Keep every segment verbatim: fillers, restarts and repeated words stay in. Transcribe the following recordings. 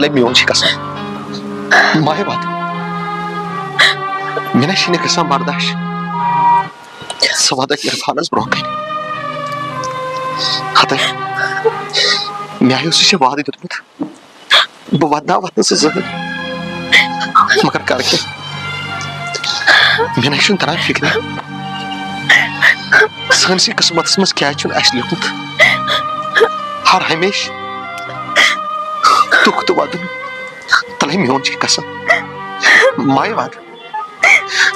لے میون چھِ قسم۔ مایہِ وَد۔ مےٚ نہ چھِنہٕ گژھان برداش۔ ژٕ وَدَکھ عرفانَس برونٛہہ کَنہِ۔ ہَتَے، مےٚ اوس ژےٚ وعدٕ دیُتمُت، بہٕ وَدناوَتھ نہٕ ژٕ زٕہٕنۍ۔ مگر کَرٕ کیٛاہ؟ مےٚ نہ چھُنہٕ تَران فِکرِ، سٲنسٕے قٕسمَتَس منٛز کیٛازِ چھُنہٕ اَسہِ لیوٗکھمُت ہر ہمیشہٕ دُکھ تہٕ وَدُن۔ تَلے میون چھِ قسم، مایہِ وَد۔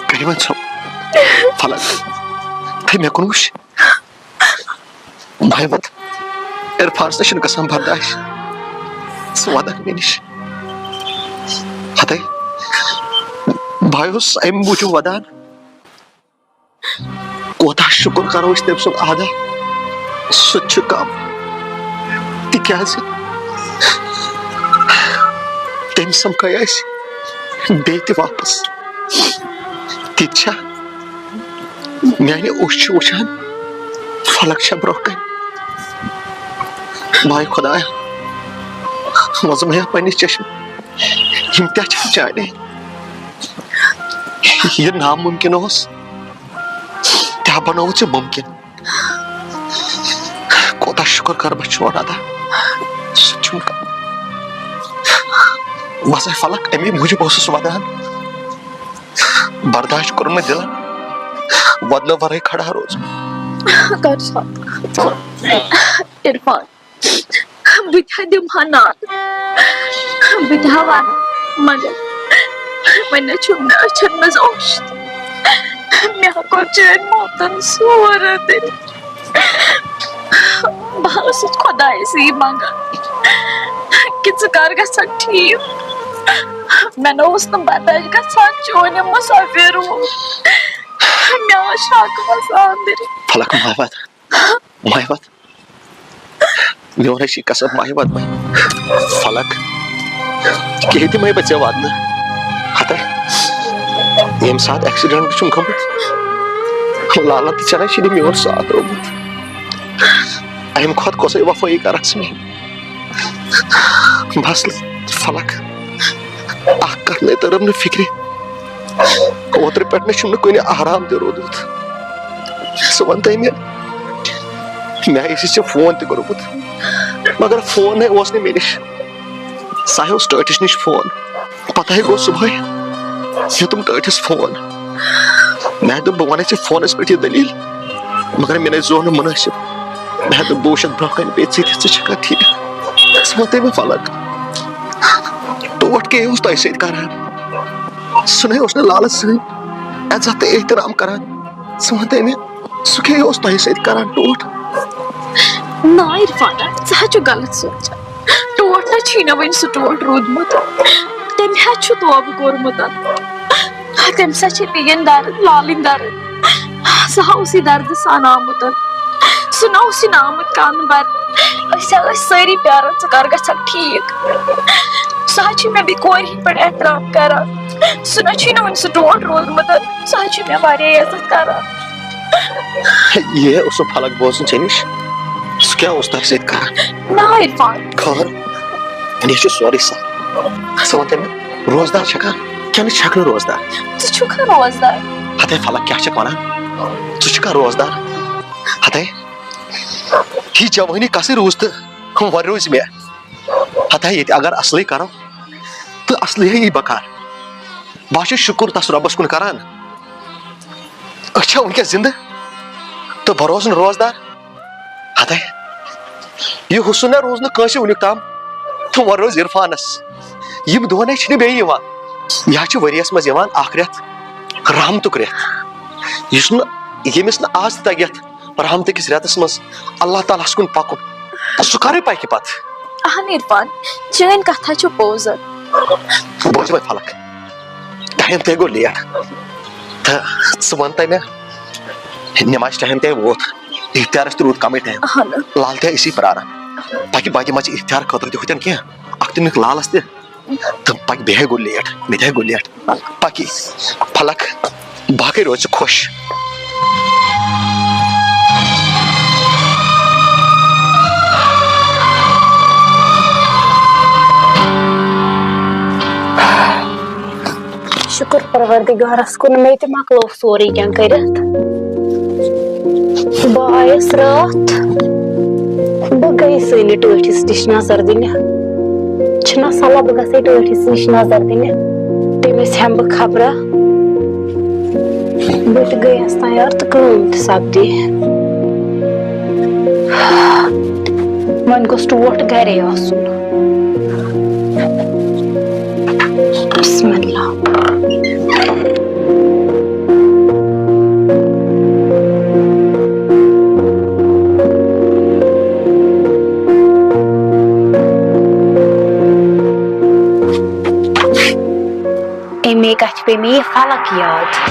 کٔرِو وۄنۍ ژھۄپ۔ فلک، تھٔے مےٚ کُن وٕچھ۔ بھاے وَد، عرفانَس نہ چھُنہٕ گژھان برداش۔ ژٕ وَدَکھ مےٚ نِش۔ ہَتَے، بہٕ اوسُس اَمہِ موٗجوٗب وَدان۔ کوتاہ شُکُر کَرو أسۍ تٔمۍ سُنٛد ادا۔ سُہ تہِ چھُ کَم۔ تِکیٛازِ تٔمۍ سَمکھٲے اَسہِ بیٚیہِ تہِ واپَس۔ تہِ تہِ چھا؟ میانہِ أچھ چھِ وٕچھان، فلک چھےٚ برونٛہہ کنہِ۔ واے خدایا، وۄزمایا پننِس چشمہٕ، یِم تہِ چھِ چانے۔ یہِ نامُمکِن اوس، تہِ بنووُتھ ژےٚ مُمکِن۔ کوتاہ شُکر کرٕ بہٕ چون ادا۔ سُہ چھُم کم۔ وۄزے فلک، اَمے موٗجوٗب اوسُس ودان۔ برداشت کوٚرُن مےٚ دِلن، ودنہٕ ورٲے کھڑا روزُن۔ کر سا۔ عرفان، بہٕ تہِ ہا دِمہٕ ہا ناد، بہٕ تہِ ہا ونہٕ، مگر وۄنۍ نہ چھُم نہٕ أچھن منٛز اوٚش تہِ۔ مےٚ ہا کوٚر چٲنۍ محبتن سورُے تیٚلہِ۔ بہٕ ٲسٕس خۄدایَس یی منٛگان کہِ ژٕ کر گژھکھ ٹھیٖک۔ مےٚ نہ اوس نہٕ برداش گژھان چون یہِ مُسافِر روٗح۔ مےٚ ٲس شک وسان أنٛدرۍ۔ فلک، مایہِ وَد، مایہِ وَد۔ میون ہے چھِ قسم، مایہِ وَد وۄنۍ۔ فلک، کِہیٖنۍ تہِ مَے بہٕ ژےٚ وَدنہٕ۔ ہَتَے، ییٚمہِ ساتہٕ accident چھُم گوٚمُت، لالَن تہٕ ژےٚ نَے چھُے نہٕ میون ساتھ روومُت۔ اَمہِ کھۄتہٕ کۄسٕے وفٲیی کَرَکھ ژٕ میٛٲنۍ؟ بَس فلک، اَکھ کَتھ نَے تٔرٕم نہٕ فِکرِ۔ اوترٕ پٮ۪ٹھ نَے چھُم نہٕ کُنہِ آرام تہِ روٗدمُت۔ ژٕ وَن تہٕ مےٚ، مےٚ آسہِ ژےٚ فون تہِ کوٚرمُت، مگر فون ہے اوس نہٕ مےٚ نِش۔ سُہ ہے اوس ٹٲٹھِس نِش فون۔ پَتہٕ ہے گوٚو صُبحٲے، مےٚ تُم ٹٲٹھِس فون۔ مےٚ دوٚپ، بہٕ وَنَے ژےٚ فونَس پٮ۪ٹھ یہِ دٔلیٖل، مگر مےٚ نَے زون نہٕ مُنٲسِب۔ مےٚ دوٚپ، بہٕ وٕچھَتھ برٛونٛہہ کَنہِ پیٚیہِ ژٕ تہِ، ژٕ چھَکھا ٹھیٖک؟ ژٕ وَن تہٕ مےٚ فلک۔ ٹوٹھ کیٛاہ اوس تۄہہِ سۭتۍ کَران؟ سُہ نَے اوس نہٕ لالَس سۭتۍ عزت تہٕ احترام کَران۔ ژٕ وَن تہٕ مےٚ، سُہ کیٛاہ اوس تۄہہِ سۭتۍ کران ٹوٹھ؟ نہ عرفانہ، ژٕ حظ چھُکھ غلط سونٛچان۔ ٹوٹھ نہ چھُے نہٕ وُنہِ سُہ ٹوٹھ روٗدمُت۔ تٔمۍ حظ چھُ توبہٕ کوٚرمُت۔ تٔمِس حظ چھِ پیٚیِن درد، لالٕنۍ درد۔ سُہ ہا اوس یہِ دردٕ سان آمُت۔ سُہ نہ اوس یہِ نہٕ آمُت کانٛہہ بر۔ أسۍ ہا ٲسۍ سٲری پیاران، ژٕ کر گژھکھ ٹھیٖک۔ سُہ ہا چھُ مےٚ بیٚیہِ کورِ ہِنٛدۍ پٲٹھۍ احترام کران۔ سُہ نہ چھُے نہٕ وُنہِ سُہ ٹوٹھ روٗدمُت۔ سُہ ہا چھُ مےٚ واریاہ عزت کران۔ یہِ اوس سُہ فلک بوزُن ژےٚ نِش؟ سُہ کیٛاہ اوس تۄہہِ سۭتۍ کران؟ نہ عرفان۔ خٲر، یہِ چھُ سورُے سہل۔ ژٕ وَن تہٕ مےٚ، روزدار چھَکھا کِنہٕ چھَکھ نہٕ روزدار؟ ژٕ چھُکھا روزدار؟ ہتے فلک، کیٛاہ چھَکھ وَنان؟ ژٕ چھُکھا روزدار؟ ہتے، یہِ جوٲنی کَسٕے روٗز تہٕ وۄنۍ روزِ مےٚ۔ ہتے، ییٚتہِ اگر اَصلٕے کَرو تہٕ اَصلٕے یی بکار۔ بہٕ ہا چھُس شُکُر تَس رۄبَس کُن کَران، أسۍ چھا وٕنکیٚس زِندٕ تہٕ بہٕ روزُن روزدار؟ ہتے، یہِ حُسن نہ روٗز نہٕ کٲنٛسہِ وٕنیُک تام، تہٕ وۄنۍ روزِ عرفانَس۔ یِم دۄہ نَے چھِنہٕ بیٚیہِ یِوان۔ یہِ حظ چھُ ؤریَس منٛز یِوان اَکھ رٮ۪تھ، رحمتُک رٮ۪تھ، یُس نہٕ، ییٚمِس نہٕ آز تہِ تَگہِ یَتھ رحمتہٕ کِس رٮ۪تَس منٛز اللہ تعالیٰ ہَس کُن پَکُن۔ تہٕ سُہ کَرٕے پَکہِ پَتہٕ۔ اہن عرفان، چٲنۍ کَتھ حظ چھِ پوٚز۔ بوز وۄنۍ فلک، ٹایم تہِ گوٚو لیٹ۔ تہٕ ژٕ وَن تہٕ مےٚ، نٮ۪مازِ ٹایم تہِ ووت، اِفتارَس تہِ روٗد کَمٕے ٹایم۔ اہن۔ لال تہِ أسی پرٛاران۔ پَکہِ بہٕ دِمَے ژےٚ اِفتار خٲطرٕ تہِ ہُتٮ۪ن کینٛہہ، اَکھ تہِ نِکھ لالَس تہِ۔ تہٕ پَکہِ بیٚیہِ گوٚو لیٹ، مےٚ تہِ گوٚو لیٹ۔ پَکہِ فلک، باقٕے روزِ ژٕ خۄش۔ پروردگارس کُن، مےٚ تہِ مۄکلوو سورُے کینٛہہ کٔرِتھ۔ بہٕ آیس راتھ، بہٕ گٔیس نہٕ ٹٲٹھِس نِش نظر دِنہِ۔ چھُنہ صلاح بہٕ گژھے ٹٲٹھِس نِش نظر دِنہِ، تٔمِس ہٮ۪مہٕ بہٕ خبرا۔ بہٕ تہِ گٔیس تیار تہٕ کٲم تہِ سپدے۔ وۄنۍ گوٚژھ ٹوٹھ گرے آسُن۔ بسم اللہ۔ اَمے کتھِ پیٚیہِ مےٚ یہِ فلک یاد۔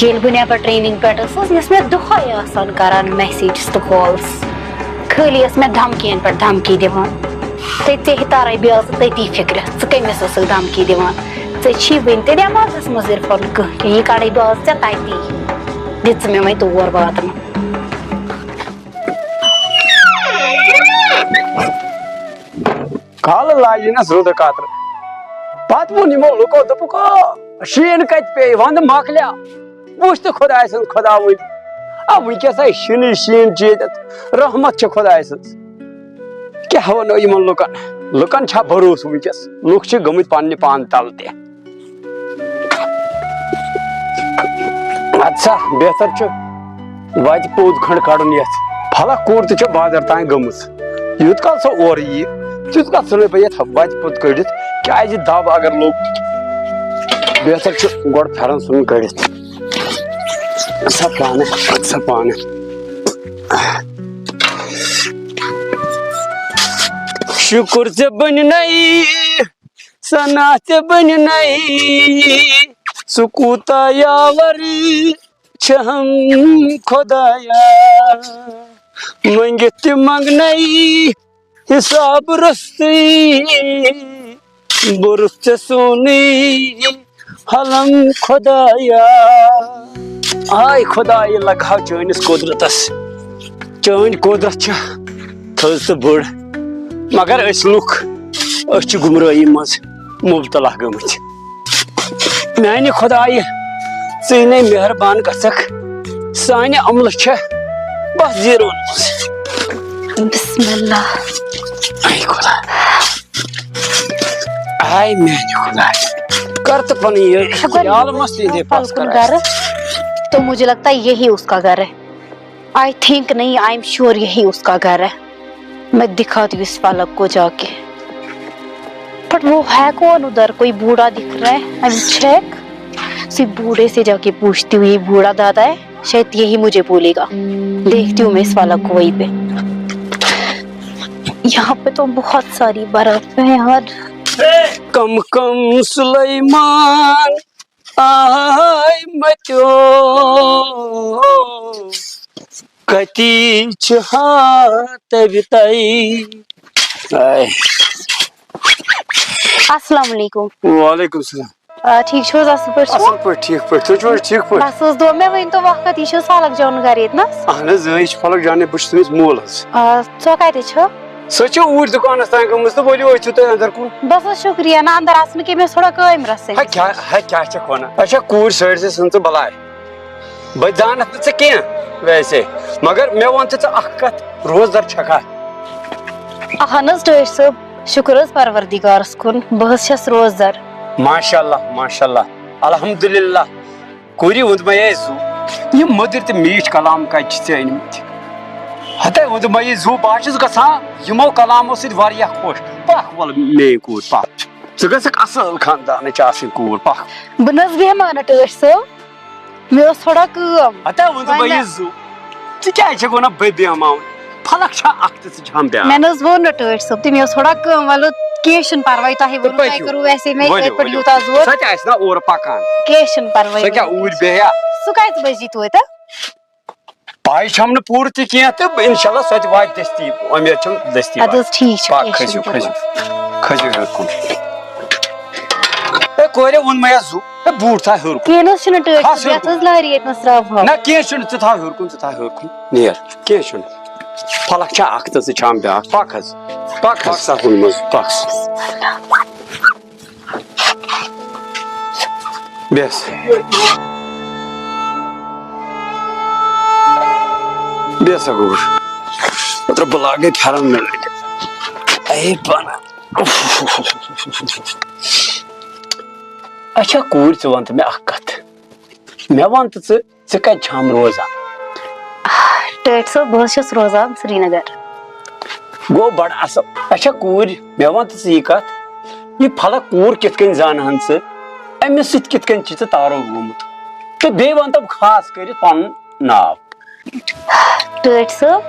ییٚلہِ بہٕ نٮ۪بر ٹریننگ پٮ۪ٹھ ٲسٕس، یۄس مےٚ دۄہے آسان کران میسیجز تہٕ کالز، خٲلی ٲس مےٚ دھمکین پٮ۪ٹھ دھمکی دِوان۔ تہٕ ژےٚ تہِ ترے بیٚیہِ ٲسٕس تٔتی فِکرِ، ژٕ کٔمِس ٲسٕکھ دھمکی دِوان؟ ژےٚ چھی وٕنہِ تہِ دٮ۪ماغس منٛز عرفان کانٛہہ کینٛہہ، یہِ کڑے بہٕ آز ژےٚ تتی۔ دِ ژٕ مےٚ وۄنۍ تور واتناو۔ کالہٕ لاجہِ نس رُدٕ قطرٕ۔ پتہٕ ووٚن یِمو لُکو، دوٚپُکھ، "آ، شیٖن کتہِ پیٚیہِ؟ ونٛدٕ مۄکلیو۔ وُچھ تہٕ خۄداے سٕنٛز خۄداوندی۔ آ، وٕنکیٚس آے شِنٕے شیٖن چھُ ییٚتٮ۪تھ۔ رحمت چھِ خۄداے سٕنٛز۔" کیٛاہ وَنو یِمن لُکن؟ لُکن چھا بھروسہٕ وٕنکیٚس؟ لُکھ چھِ گٔمٕتۍ پننہِ پانہٕ تل تہِ۔ اَدٕ سا، بہتر چھُ وَتہِ پوٚد کھنٛڈ کَڑُن یَتھ۔ پھلک کوٗر تہِ چھےٚ بازر تام گٔمٕژ۔ یوٗت کال سۄ اورٕ یِیہِ، تیوٗت کال ژھٕنَے بہٕ یَتھ وَتہِ پوٚد کٔڑِتھ، کیٛازِ دَب اگر لوٚگ۔ بہتر چھُ گۄڈٕ پھٮ۪رن ژھٕنُن کٔڑِتھ۔ سا پانہٕ، سا پانہٕ۔ شُکُر ژےٚ بٔنۍ نَے، سنا ژےٚ بٔنۍ نَے، ژٕ کوٗتاہ یاور چھہم خۄدایا۔ مٔنٛگِتھ تہِ منٛگنَے حساب روٚستُے، بوٚرُتھ ژےٚ سونُے حلم خۄدایا۔ آے خۄدایہِ، لگہاو چٲنِس قۄدرتس۔ چٲنۍ قۄدرت چھِ تھٔز تہٕ بٔڑ، مگر أسۍ لُکھ، أسۍ چھِ گمرٲہی منٛز مبتلا گٔمٕتۍ۔ میانہِ خۄدایہِ، ژٕے نے مہربان گژھکھ، سانہِ عملہٕ چھےٚ بس زیٖروَن منٛز۔ بسم اللہ۔ اے خۄدا، اے میانہِ خۄدایہِ، کر تہٕ پنٕنۍ یہِ خیال مس تہِ دے پس پلکُن کر گرٕ، تو مجھے لگتا ہے یہی اس کا گھر ہے۔ آئی تھنک نہیں، آئی ایم شیور یہی اس کا گھر ہے۔ میں دکھاتی ہوں اس پلک کو جا کے۔ بٹ وہ ہے کون ادھر؟ کوئی بوڑھا دکھ رہا ہے، ابھی چیک۔ اسی بوڑھے سے جا کے پوچھتی ہوں، یہ بوڑھا دادا ہے، شاید یہی مجھے بولے گا۔ دیکھتی ہوں میں اس پلک کو وہیں پہ۔ یہاں پہ تو بہت ساری برف ہے یار۔ کم کم سلیمان آے متیو، کتی چھِ ہا تَوِ تَے۔ آے۔ السلام علیکم۔ وعلیکم السلام۔ آ، ٹھیٖک چھِو حظ؟ اَصٕل پٲٹھۍ چھِو؟ اَصٕل پٲٹھۍ، ٹھیٖک پٲٹھۍ۔ تُہۍ چھِو حظ ٹھیٖک پٲٹھۍ؟ بَس حظ دُعا۔ مےٚ ؤنۍ تو وقت، یہِ چھِ حظ فلک جان گَرِ ییٚتہِ نَس؟ اَہَن حظ، اۭں، یہِ چھِ فلک جان، بہٕ چھُس تٔمِس مول حظ۔ آ، سۄ کَتہِ چھِ؟ سۄ چھِ اوٗرۍ دُکانَس تام گٔمٕژ تہٕ ؤلِو أسۍ چھِو تۄہہِ اَندَر کُن۔ بَس حظ شُکریہ، نہ اَندَر اَژنہٕ کینٛہہ، مےٚ ٲس تھوڑا کٲمۍ رَژھٕے۔ ہا کیٛاہ، ہا کیٛاہ چھَکھ وَنان؟ اچھا کوٗر سٲرسٕے ژھٕن ژٕ بَلاے۔ بہٕ زانتھ نہٕ ژٕ کینٛہہ ویسے، مگر مےٚ وَن تہٕ ژٕ اَکھ کَتھ، روزدَر چھَکھا؟ اَہَن حظ ٹٲٹھۍ صٲب، شُکُر حظ پَروَردِگارَس کُن، بہٕ حظ چھَس روزدَر۔ ماشاء اللہ، ماشاء اللہ، الحمدللہ۔ کوٗرِ ووٚنمَے زُو، یِم مٔدٕرۍ تہٕ میٖٹھۍ کلام کَتہِ چھِ ژےٚ أنۍمٕتۍ؟ ہَتَے ووٚنمَے زُو، بہٕ حظ چھُس گژھان یِمو کلامو سۭتۍ واریاہ خۄش۔ پَکھ وَلہٕ میٛٲنۍ کوٗر، پَکھ۔ ژٕ گژھکھ اَصٕل خاندانٕچ آسٕنۍ کوٗر، پَکھ۔ بہٕ نہ حظ بیٚہمہٕ نہٕ ٹٲٹھۍ صٲب، مےٚ ٲس تھوڑا کٲم۔ ہَتَے ووٚنمَے وۄنۍ زُو، ژٕ کیٛازِ چھَکھ وَنان بہٕ بیٚہماو؟ فلک چھا اَکھ تہٕ ژٕ چھَم بیٛاکھ۔ مےٚ نہ حظ ووٚن نہٕ ٹٲٹھۍ صٲب تہِ، مےٚ اوس تھوڑا کٲم، وَلہٕ کینٛہہ چھُنہٕ پَرواے، تۄہہِ ووٚنوُ، تۄہہِ پٔکِو۔ کٔروٕ ویسے مےٚ ؤلِو، یِتھ پٲٹھۍ ؤلِو۔ یوٗتاہ زور۔ سۄ تہِ آسہِ نا اورٕ پَکان۔ کینٛہہ چھُنہٕ پَرواے، سۄ کیٛاہ ؤلِو۔ اوٗرۍ بیٚہیا؟ سُہ کَتہِ بَجہِ توتہِ؟ پَے چھَم نہٕ پوٗرٕ تہِ کینٛہہ تہٕ اِنشاء اللہ سۄ تہِ واتہِ دٔستی، اُمید چھَم دٔستی اَدٕ حظ واتہِ۔ ٹھیٖک چھُ، پَکھ، کینٛہہ کھٔسِو، چھُنہٕ کھٔسِو۔ پَرواے۔ کھٔسِو ہیوٚر کُن۔ ہے کورِ ووٚنمَے زُو، ہے بوٗٹھ تھاو ہیوٚر کُن۔ کینٛہہ نہ حظ چھُنہٕ ٹٲٹھۍ کھس صٲب، ہیوٚر یَتھ کُن۔ حظ لارِ ییٚتہِ نَس ترٛاوہو۔ نہ کینٛہہ چھُنہٕ، ژٕ تھاو ہیوٚر کُن، ژٕ تھاو ہیوٚر کُن۔ نیر، کینٛہہ چھُنہٕ۔ فلک چھا اَکھ تہٕ ژٕ چھَم بیٛاکھ۔ پَکھ حظ، پَکھ حظ سَتھ وُہن منٛز، پَکھ۔ بیٚہہ سا۔ بیٚہہ سا گوٚبُر۔ اوترٕ بہٕ لاگے پھٮ۪رن مےٚ لٲگِتھ۔ اے پنہ۔ اچھا کوٗرۍ، ژٕ وَن تہٕ مےٚ اکھ کتھ۔ مےٚ وَن تہٕ ژٕ، ژٕ کتہِ چھام روزان؟ ٹٲٹھۍ صٲب، بہٕ حظ چھَس روزان سرینگر۔ گوٚو بڑٕ اصل۔ اچھا کوٗرۍ، مےٚ وَن تہٕ ژٕ یہِ کتھ، یہِ فلک کوٗر کِتھ کٔنۍ زانہٕ ہن ژٕ؟ أمِس سۭتۍ کِتھ کٔنۍ چھِ ژےٚ تعارُف گوٚمُت؟ تہٕ بیٚیہِ وَن تہٕ خاص کٔرِتھ پنُن ناو۔ ٹٲٹھۍ صٲب،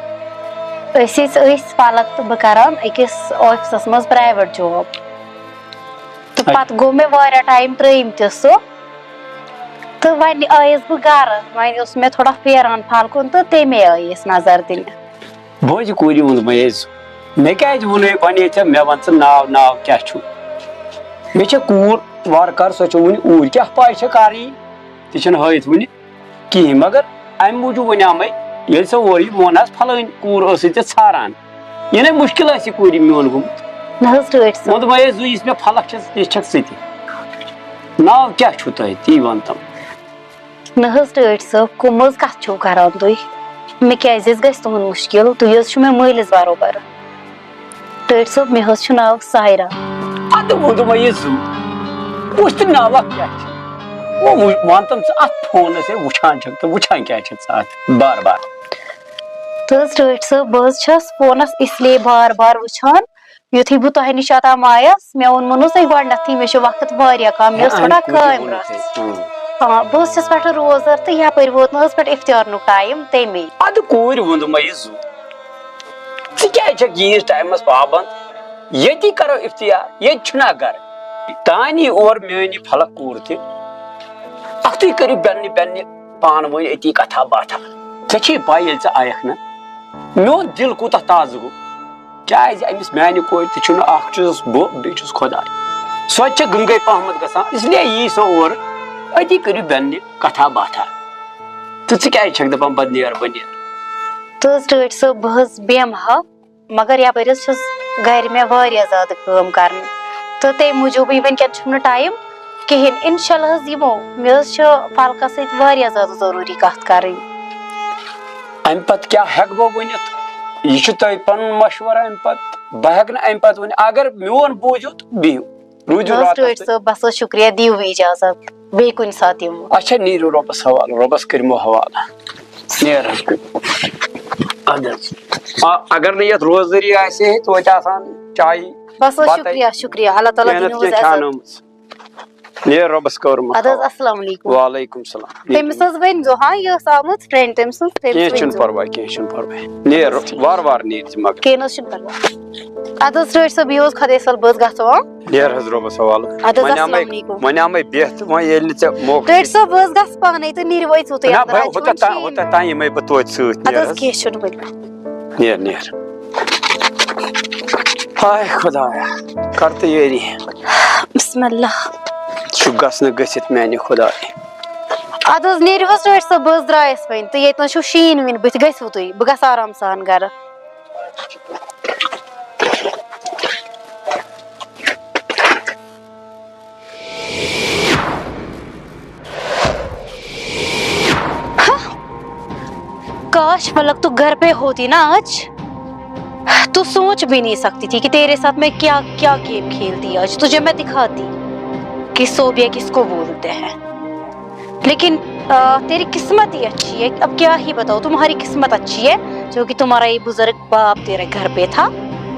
أسۍ ٲسۍ، أسۍ فلک تہٕ بہٕ کران أکِس آفسس منٛز پرایویٹ جاب۔ تہٕ اچھا۔ پتہٕ گوٚو مےٚ واریاہ ٹایم ترٛٲیِم تہِ سُہ۔ تہٕ وۄنۍ آیس بہٕ گرٕ، وۄنۍ اوس مےٚ تھوڑا پھیران فلکُن تہٕ تَمے آیس نظر دِنہِ۔ بوزِ کوٗرِ ہُنٛد مٔنٛزۍ۔ مےٚ کیٛازِ ووٚنُے وۄنۍ ییٚتٮ۪تھ، مےٚ وَن ژٕ ناو، ناو کیٛاہ چھُ؟ مےٚ چھےٚ کوٗر وارٕ کارٕ، سۄ چھےٚ وُنہِ اوٗرۍ، کیٛاہ پَے چھےٚ کَرٕنۍ؟ تہِ چھَنہٕ ہٲیِتھ وُنہِ کِہیٖنۍ، مگر اَمہِ موٗجوٗب وَنیٛامَے، ییٚلہِ سۄ اورٕ یہِ ووٚن حظ، فلٲنۍ کوٗر ٲسٕے ژےٚ ژھاران، یہِ نے مُشکِل آسہِ یہِ کوٗرِ میون گوٚمُت۔ نہ حظ ٹٲٹھۍ صٲب۔ ووٚن دوٚپمَے، یُس مےٚ فلک چھَس، تہِ چھَکھ ژٕ تہِ۔ ناو کیٛاہ چھُو تۄہہِ؟ تی وَن تَم۔ نہ حظ ٹٲٹھۍ صٲب، کُم حظ کَتھ چھِو کَران تُہۍ؟ مےٚ کیٛازِ حظ گژھِ تُہُنٛد مُشکِل؟ تُہۍ حظ چھِو مےٚ مٲلِس بَروبَر۔ ٹٲٹھۍ صٲب، مےٚ حظ چھُ ناو ساحرہ۔ اَدٕ ووٚن دوٚپمَے یہِ زُو۔ وٕچھ تہٕ ناوَکھ کیٛاہ چھِ؟ وۄنۍ وٕچھ، وَن تَم ژٕ اَتھ فونَس ہے وٕچھان چھَکھ تہٕ وٕچھان کیٛاہ چھَکھ ژٕ اَتھ بار بار؟ تہٕ حظ ٹٲٹھۍ صٲب، بہٕ حظ چھَس فونَس اِسلیے بار بار وٕچھان، یُتھُے بہٕ تۄہہِ نِش اوٚتام آیَس، مےٚ ووٚنمو نہ حظ تۄہہِ گۄڈٕنٮ۪تھٕے، مےٚ چھُ وقت واریاہ کَم، مےٚ ٲس ہے، تھوڑا اَمہِ کوٗرِ کامہِ ووٚنُے رژھ۔ ژےٚ۔ اۭں۔ آ، بہٕ ٲسٕس پٮ۪ٹھٕ روزدَر تہٕ یَپٲرۍ ووت نہٕ حظ پٮ۪ٹھ اِفطارنُک ٹایم تَمے۔ اَدٕ کوٗرِ ووٚن دوٚپمَے یہِ زُو۔ ژٕ کیٛازِ چھَکھ ییٖتِس ٹایمَس پابنٛد؟ ییٚتی کَرو اِفطار، ییٚتہِ چھُنہ گَرٕ۔ تانی اور میٛٲنۍ یہِ فلک کوٗر تہِ۔ اَکھتُے کٔرِو بٮ۪نٛنہِ بٮ۪نٛنہِ پانہٕ ؤنۍ أتی کَتھا باتھا۔ ژےٚ چھے پَے ییٚلہِ ژٕ آیَکھ نہ، میون دِل کوٗتاہ تازٕ گوٚو۔ کیٛازِ أمِس میٛانہِ کورِ تہِ چھُنہٕ اَکھ چھُس بہٕ، بیٚیہِ چھُس خۄداے۔ سۄ تہِ چھےٚ گٔنٛگَے پَہمَتھ گژھان، اِسلیے یی سۄ اورٕ، أتی کٔرِو بٮ۪نٛنہِ کَتھا باتھا۔ تہٕ ژٕ کیٛازِ چھَکھ دَپان بہٕ نیرٕ، بہٕ نیرٕ؟ تہٕ حظ ٹٲٹھۍ صٲب، بہٕ حظ بیٚہمہٕ ہا، مگر یَپٲرۍ حظ چھَس گَرِ مےٚ واریاہ زیادٕ کٲم کَرٕنۍ، تہٕ تَمہِ موٗجوٗبٕے وٕنۍکٮ۪ن چھُم نہٕ ٹایم کِہیٖنۍ۔ اِنشاء اللہ حظ یِمو، مےٚ حظ چھُ فلکَس سۭتۍ واریاہ زیادٕ ضروٗری کَتھ کَرٕنۍ۔ اَمہِ پَتہٕ کیٛاہ ہٮ۪کہٕ بہٕ ؤنِتھ؟ یہِ چھُ تۄہہِ پَنُن مَشوَرٕ اَمہِ پَتہٕ۔ بہٕ ہٮ۪کہٕ نہٕ اَمہِ پَتہٕ ؤنِتھ۔ اگر میون بوٗزِو تہٕ بِہِو، روٗزِو نہ حظ، راتَس ٹٲٹھۍ تہٕ۔ صٲب، بَس حظ، شُکریہ، دِیِو وۄنۍ اِجازت، بیٚیہِ کُنہِ ساتہٕ یِمو۔ اچھا، نیٖرِو رۄبَس حوالہٕ، رۄبَس کٔرِمو حوالہٕ۔ نیر حظ۔ اَدٕ حظ۔ آ، اگر نہٕ یَتھ روزدٔری آسہِ ہے، توتہِ آسان چایہِ، بَس حظ، بَتَے، شُکریہ، شُکریہ، اللہ تعالیٰ کینٛہہ نَتہٕ دِنو حظ کینٛہہ عزت۔ کھیٛانٲومٕژ۔ نیر رۄبَس کٔرمٕژ اَدٕ حظ، حوالہٕ۔ السلام علیکم۔ وعلیکم السلام۔ تٔمِس حظ ؤنۍ زیو، ہاں، یہِ ٲس آمٕژ friend، تٔمۍ سٕنٛز، تٔمِس کینٛہہ ؤنۍ چھُنہٕ زیو۔ پَرواے، کینٛہہ چھُنہٕ پَرواے۔ نیر وارٕ وارٕ نیر ژٕ مگر۔ کینٛہہ نہ حظ چھُنہٕ پَرواے۔ اَدٕ حظ، ٹٲٹھۍ صٲب، بِہِو حظ خۄدایَس حوالہٕ، بہٕ حظ گژھٕ وۄنۍ۔ نیر حظ رۄبَس حوالہٕ۔ اَدٕ حظ، وۄنۍ آمَے، السلام علیکم۔ وۄنۍ آمَے بٮ۪تھ، وۄنۍ ییٚلہِ نہٕ ژےٚ موقعہٕ ٹٲٹھۍ چھُے۔ صٲب، بہٕ حظ گژھٕ پانَے تہٕ نیٖرِو أتھۍ سُتھٕے نہ، اَندَر، بہٕ اَتہِ چھُ ہوٚتَتھ وۄنۍ تام، شیٖن۔ ہوٚتَتھ تام یِمَے بہٕ توتہِ سۭتۍ، اَدٕ نیر حظ، حظ۔ کینٛہہ چھُنہٕ ؤلِو۔ نیر، نیر۔ ہاے خۄدایا، کر تیٲری۔ بسم اللہ۔ چھُ گژھنہٕ گٔژھِتھ میانہِ خۄدایہِ۔ اَدٕ حظ، نیٖرِو حظ ٹٲٹھۍ صٲب، بہٕ حظ درٛایَس وۄنۍ۔ تہٕ ییٚتہِ نَس چھُو شیٖن ویٖن، بٕتھِ گژھِوٕ تُہۍ، بہٕ گژھٕ آرام سان گرٕ۔ کاش پلک تو گھر پہ ہوتی نا آج، تو سوچ بھی نہیں سکتی تھی کہ تیرے ساتھ میں کیا کیا گیم کھیلتی آج، تجھے میں دکھاتی کہ صوبیا کس کو بولتے ہیں۔ لیکن آ، تیری قسمت ہی اچھی ہے، اب کیا ہی بتاؤں، تمہاری قسمت اچھی ہے جو کہ تمہارا یہ بزرگ باپ تیرے گھر پہ تھا،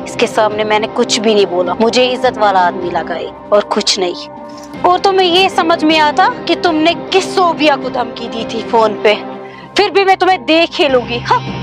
اس کے سامنے میں نے کچھ بھی نہیں بولا، مجھے عزت والا آدمی لگا یہ اور کچھ نہیں۔ اور تمہیں یہ سمجھ میں آتا کہ تم نے کس صوبیا کو دھمکی دی تھی فون پہ، پھر بھی میں تمہیں دیکھ ہی لوں گی۔ ہاں۔